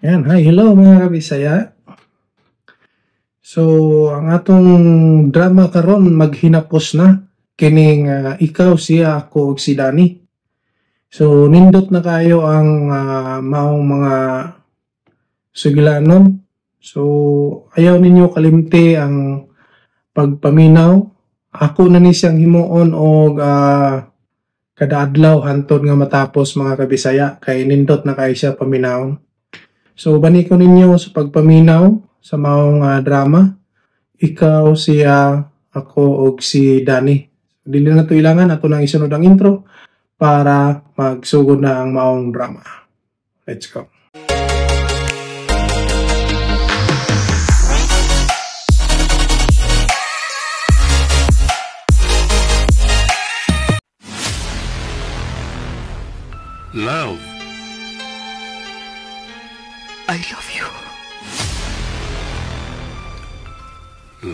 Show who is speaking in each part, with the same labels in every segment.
Speaker 1: Yan, hi, hello mga kabisaya. So, ang atong drama karon maghinapos na kining ikaw, siya, ako ug si Danny. So, nindot na kayo ang maong mga sugilanon. So, ayaw ninyo kalimti ang pagpaminaw. Ako na ni siyang himuon og kada adlaw hantod nga matapos mga kabisaya kay nindot na kayo siya paminawon. So, bani ko ninyo sa pagpaminaw sa maong drama. Ikaw, siya, ako, og si Danny. Dili na to ilangan, ato nang isunod ang intro para magsugod na ang maong drama. Let's go.
Speaker 2: Love.
Speaker 3: I love you.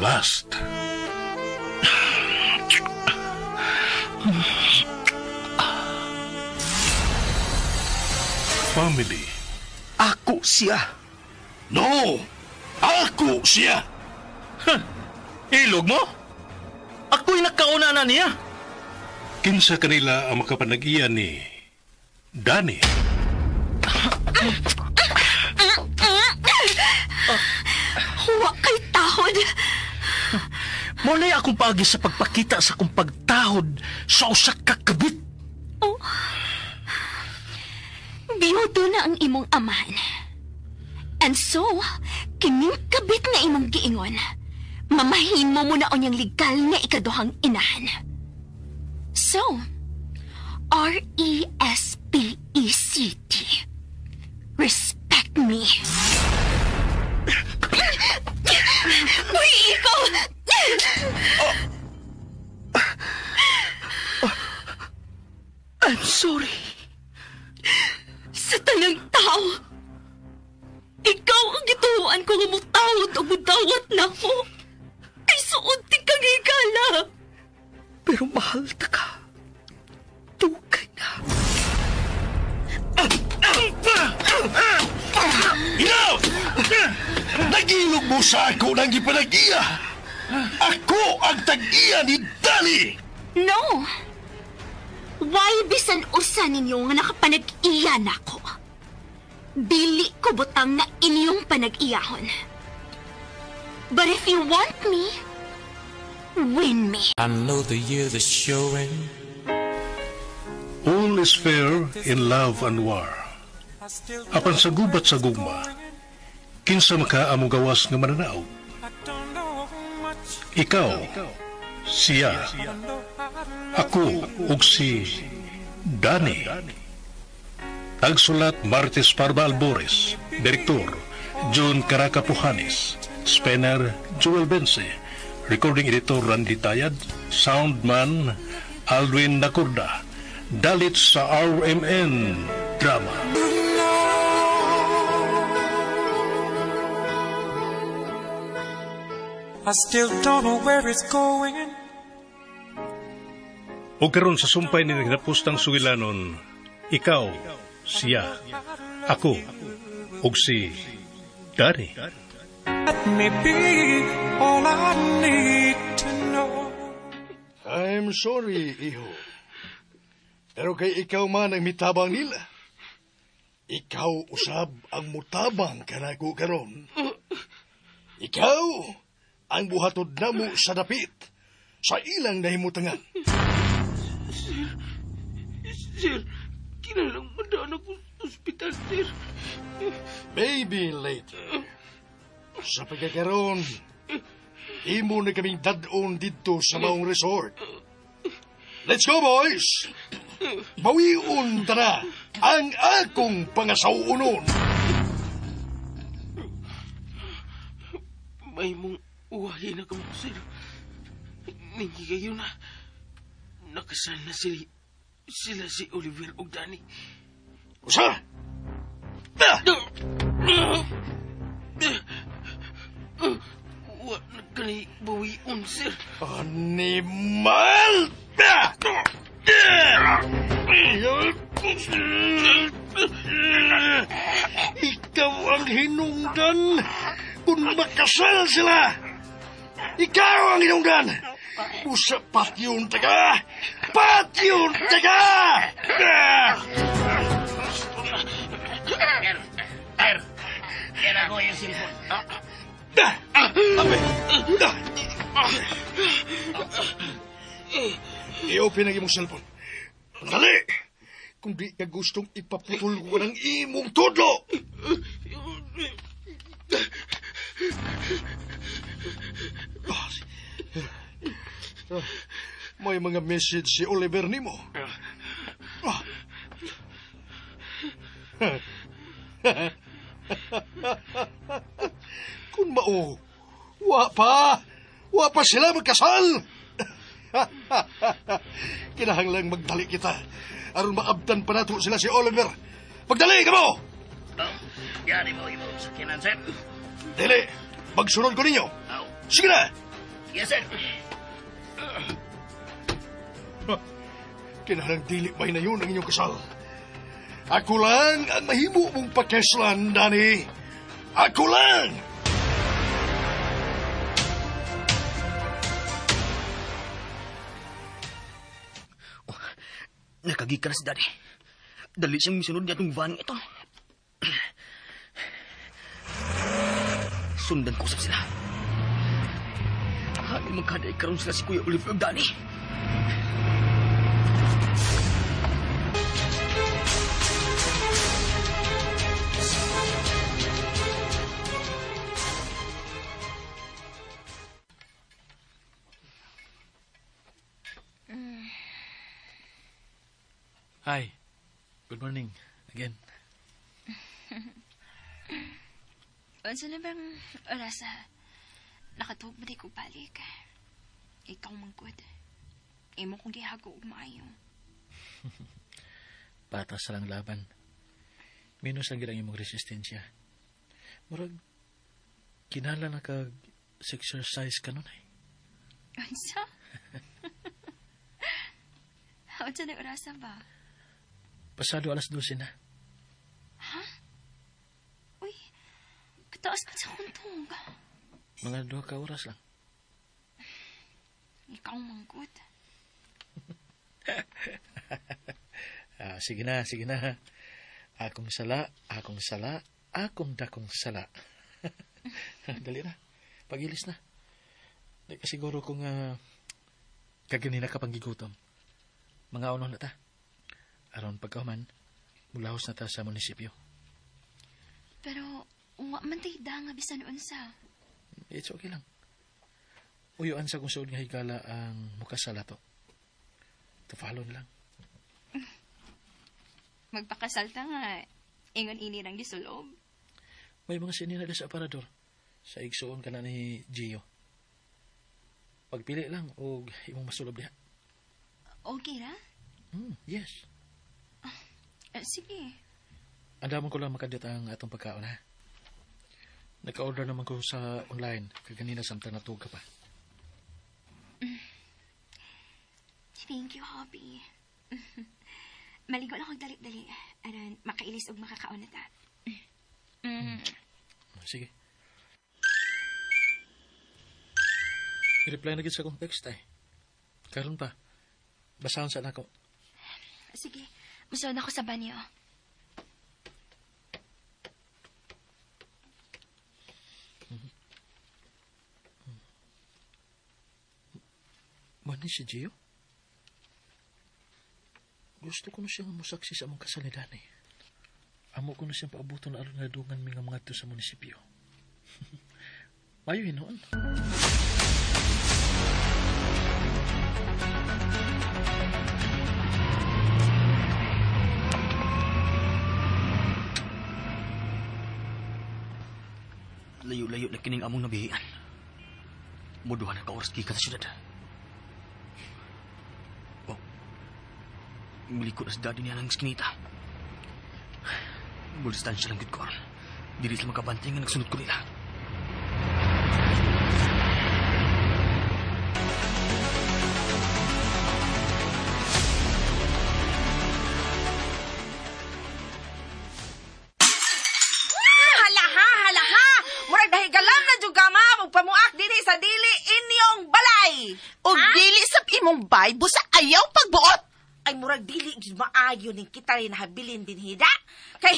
Speaker 2: Lust. Family.
Speaker 3: Ako siya.
Speaker 2: No! Ako siya!
Speaker 4: Huh. Ilog mo? Ako'y nakauna na niya.
Speaker 2: Kinsa kanila ang makapanag-iya ni Danny?
Speaker 5: Huwa kay tahod.
Speaker 4: Muna akong paagi sa pagpakita sa akong pagtahod sa usa ka kabit.
Speaker 5: Oh. Biyudo na ang imong amahan. And so, kining kabit nga imong giingon, mamahimo mo na unyang legal nga ikaduhang inahan. So, R-E-S-P-E-C-T. Respect me. Uy, ikaw!
Speaker 3: I'm sorry.
Speaker 5: Sa tanang tao, ikaw ang gituan ko nga mutawad o mudawat na ko. Kay suod ti kang higala.
Speaker 3: Pero mahal ta ka. Dugay na.
Speaker 2: Enough! Nagilog mo sa ako ng gipanag-iya. Ako ang tag-iya ni Danny!
Speaker 5: No! Why bisan usa ninyo nga nakapanag-iya na ko? Dili ko butang na inyong panag-iyahon. But if you want me, win me.
Speaker 6: I know the years are showing.
Speaker 2: All is fair in love and war. Apan sa gubat sa gugma, kinsa makaamong gawas nga mananaog? Ikaw, siya, ako, ug si Danny. Tagsulat Martes Parba Albores, Direktor John Caraca Pujanes, Spanner Joel Bense, Recording Editor Randy Tayad, Soundman Alwin Nacorda. Dalit sa RMN Drama.
Speaker 6: I still don't know where it's going.
Speaker 2: O karon sa sumpay ni nagnapustang sugilanon, ikaw, siya, ako, ug si Danny.
Speaker 6: Let me be all I need to know.
Speaker 7: I'm sorry, iho. Pero kay ikaw man ang mitabang nila. Ikaw usab ang mutabang kanako karon. Ikaw ang buhatod namo sa dapit sa ilang nahimutangan.
Speaker 3: Sir, kinalang madaan ako sa ospital, sir.
Speaker 7: Maybe later. Sa pagkakaroon, imo na kaming dadon dito sa maong resort. Let's go, boys! Bawiun tara ang akong pangasawunon.
Speaker 3: May mong uwahin na kamo, sir. Ningi kayo na. Nakasal na sila si Oliver ug Danny.
Speaker 7: Usa!
Speaker 3: Wa na kani bawiun, sir.
Speaker 7: Animal! Ikaw ang hinungdan kung makasal sila. Ikaw ang hinungdan. Usa patyon taga! Patyon taga!
Speaker 3: Er, kaya ko yung cellphone.
Speaker 7: Abe! I-open ang imong cellphone. Dali! Kung di ka gustong ipaputol ko ng imong tudlo! May mga message si Oliver nimo. Kung mao, wa pa sila magkasal. Kinahanglang magdali kita. Aron maabtan pa nato sila si Oliver. Magdali ka mo!
Speaker 3: Yari mo imo sakinan, sir.
Speaker 7: Dili, magsunod ko ninyo. Sige na!
Speaker 3: Yes, sir.
Speaker 7: Kinahanglang dili may na yun ang inyong kasal. Ako lang ang mahimo mong pakeslan, Danny. Ako lang!
Speaker 3: Oh, nakagikan na si Daddy. Dali siyang misunod niya itong van ito. Sundan ko usap sila. Hangin magkaday karon sila si Kuya Oliver ug Danny.
Speaker 4: Hi. Good morning. Again.
Speaker 5: Unsa na bang orasa? Nakatuog ba di ko balik? Ikaw man gud. Imo kong gihago og maayo.
Speaker 4: Patas lang laban. Minus lang gid ang imong resistensya. Murag kinahanglan na kag exercise kanon ay.
Speaker 5: Unsa? Unsa na orasa ba?
Speaker 4: Pasado 12:00 na.
Speaker 5: Ha? Uy, kataas ka sa kuntong.
Speaker 4: Mga 2 ka oras lang.
Speaker 5: Ikaw manggut.
Speaker 4: Sige na, sige na. Akong sala, akong sala, akong dakong sala. Dali na, pagilis na. Di ka siguro kung kaganina ka pang gigutom. Mga uno na ta. Aron pagkahuman, mulahos na ta sa munisipyo.
Speaker 5: Pero, wa man tayo da nga bisan unsa.
Speaker 4: It's okay lang. Uyuan sa kung suod nga higala ang mukasala to. Tufalon lang.
Speaker 5: Magpakasal ta nga. Ingon ini rang gisulob.
Speaker 4: May mga sinina sa aparador. Sa igsuon ka na ni Gio. Pagpili lang og imong masulob diha.
Speaker 5: Okay ra?
Speaker 4: Yes.
Speaker 5: Sige.
Speaker 4: Andamon ko lang makadiyot ang atong pagkaon, ha? Naka-order naman ko sa online. Kaganina samtang natug ka pa.
Speaker 5: Thank you, hobby. Maligo lang kong dali-dali. Aron, makailis og makakaon na ta.
Speaker 4: Sige. I-reply na gid sa akong text, ay. Karon pa. Basahon sa nako.
Speaker 5: Sige. Musunod ako sa banyo.
Speaker 4: Mani si Gio? Gusto ko na siyang musaksi sa among kasal ni Danny. Amo ko na siyang paabuton aron nga dungan mi nga mga to sa munisipyo. Mayo hinuon.
Speaker 3: Layo-layo na kining among nabihian. Muduhan na ka oras gikan sa syudad. Oh, miliko na si Daddy niya ng skinita. Mulistansya lang gud ko aron. Dili sila makabantay nga nagsunod ko nila.
Speaker 8: Bye!
Speaker 9: O dili sa imong bye, busa ayaw pagbuot.
Speaker 8: Ay, murag dili gyud maayo ning kita rin nahabilin din hida. Kay,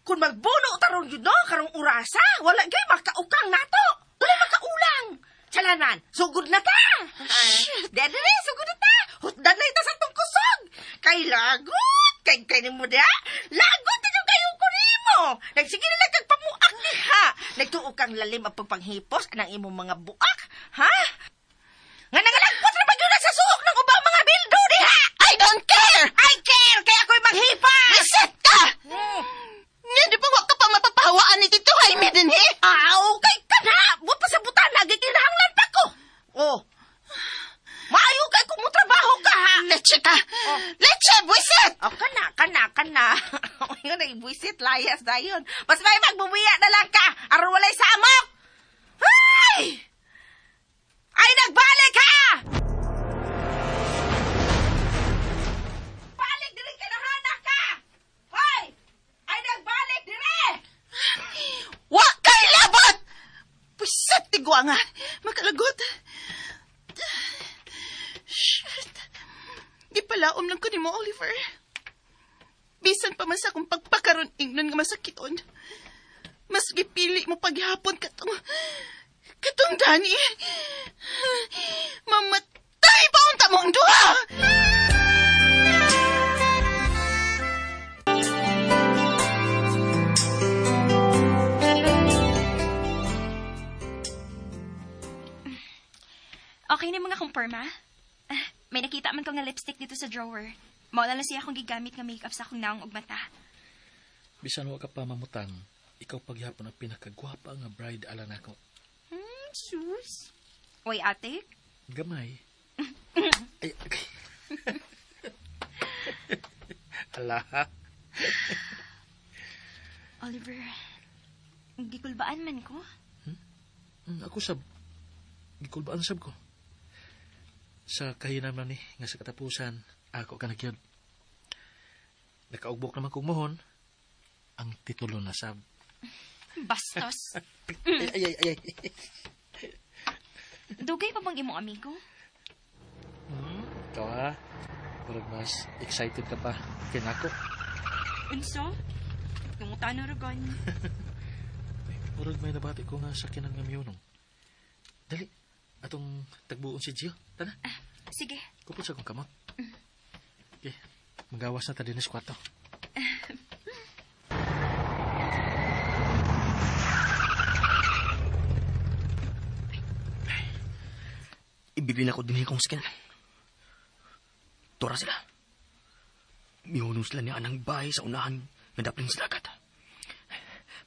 Speaker 8: kung magbuno taron yun no, karong urasa, wala gay makaukang nato. Wala makaulang. Tsalanan, sugod na ta. Shit. Dere, sugod na ta. Hutdan na ita sa tong kusog. Kay lagot, kay kay nimo da. Lagot na yung kayo ko nimo. Nagsige na lang kag pamuak diha. Nagtuo kang lalim ang pagpanghipos ng imong mga buak, ha? Nga nangalagpot na ba yun na sa suok ng ubang mga bildo diha?
Speaker 9: I don't care!
Speaker 8: I care! Kaya ako'y manghipas!
Speaker 9: Reset ka! Nga di ba wa ka pa mapapahawaan ni Tito Jaime din, he?
Speaker 8: Ah, okay ka na! Buat pa sa butana, gikinahanglan pa ko! Oh. Maayo kay kung trabaho ka, ha?
Speaker 9: Leche ka! Leche, buisit!
Speaker 8: Oh, kana, kana, kana. Nga na, ibuisit, layas na yun. Mas may magbubuya na lang ka, aron walay samok! Ay! Ay, nagbalik ha! Balik diri ka na, hanak ka! Hoy! Ay, nagbalik diri!
Speaker 9: Wa kay labot! Buisit, tigwa nga. Makalagot. Shit. Gipalaom lang ko ni mo, Oliver. Bisan pa man sa akong pagpakaroon ingnon nga masakiton. Mas gipili mo paghapon katong Danny. Mamatay pa unta mong duha!
Speaker 5: Okay na mga kumpirma? May nakita man ko nga lipstick dito sa drawer. Mao na lang siya akong gigamit nga makeup sa akong naong ug mata.
Speaker 4: Bisan wa ka pa mamutang, ikaw paghapon ang pinakagwapa nga bride ala nako.
Speaker 5: Sus. Oy, ate.
Speaker 4: Gamay. Ay, ay. Ala.
Speaker 5: Oliver, gikulbaan man ko.
Speaker 4: Ako sab. Gikulbaan sab ko. Sa kahinam ni nga sa katapusan, ako ka nagyod. Nakaugbok naman kong mohon, ang titulo na sab.
Speaker 5: Bastos.
Speaker 4: Ay, ay, ay, ay.
Speaker 5: Dugay pa bang imong amigo?
Speaker 4: Ikaw ha? Murag mas excited ka pa kinako.
Speaker 5: Unsa? Nangutana ra gani.
Speaker 4: Murag may nabati ko nga sakyanan nga miyunong. Dali, atong tagbuon si Gio. Tana.
Speaker 5: Sige.
Speaker 4: Kupot sa akong kamot. Okay, magawas na ta din sa kwarto.
Speaker 3: Ibibin ako din akong skin. Tora sila. Mihunong sila ni anang bahay sa unahan nga daplin sa dagat.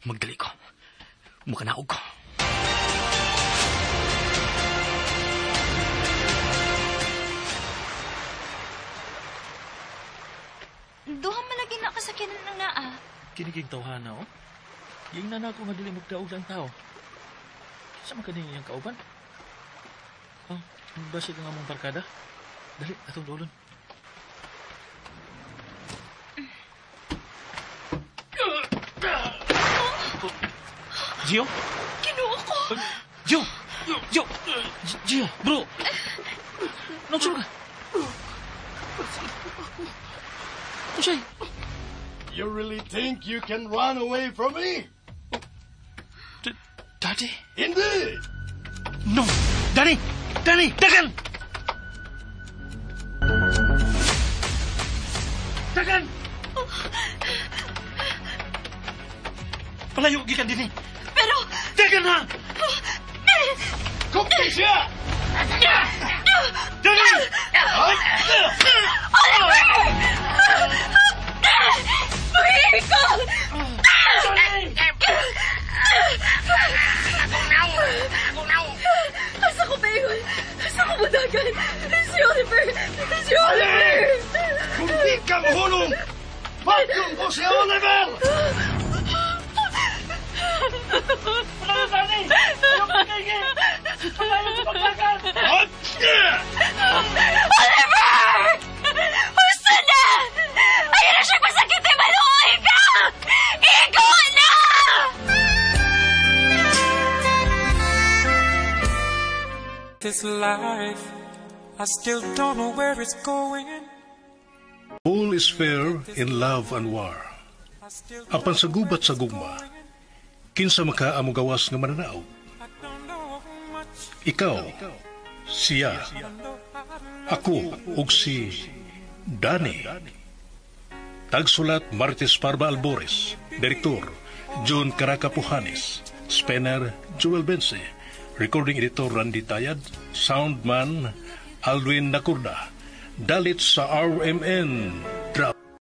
Speaker 3: Magdali ko. Mukanaog ko.
Speaker 5: Duha man lagi na kasakyanan ng naa.
Speaker 4: Kiniging tawhana, oh. Yung na ako nga dili magdaog ang tao. Sa man kaning iyang kauban? Oh, basig ang among barkada. Dali, atong dulon. Gio?
Speaker 5: Kinuha ko!
Speaker 4: Gio! Gio! Gio! Bro! Nung ka? Usay!
Speaker 7: You really think you can run away from me?
Speaker 4: Daddy?
Speaker 7: Indeed!
Speaker 4: No! Danny! Danny! Dagan! Dagan! Palayo gikan dinhi.
Speaker 5: Pero...
Speaker 4: Dagan na!
Speaker 7: Kumpi siya!
Speaker 4: Danny!
Speaker 5: Oliver! Buhiin ko! Asa ko ba yun? Asa ko madagan? Si Oliver! Si Oliver!
Speaker 7: Kung di ka mahulong, bagyong ko si Oliver!
Speaker 5: Oliver! Gusto na! Ayaw na siya pasakit eh! Maluoy ka! Ikaw na!
Speaker 6: this life. I still don't know where it's going.
Speaker 2: All is fair in love and war. Apan sa gubat sa gugma, kinsa maka gawas nga mananaog? Ikaw, siya, ako, ug si Danny. Tagsulat Martes Parba Albores, Direktor John Caracapujanes, Spanner Joel Bense, Recording Editor Randy Tayad, Soundman Alwin Nakurda, Dalit sa RMN Drama.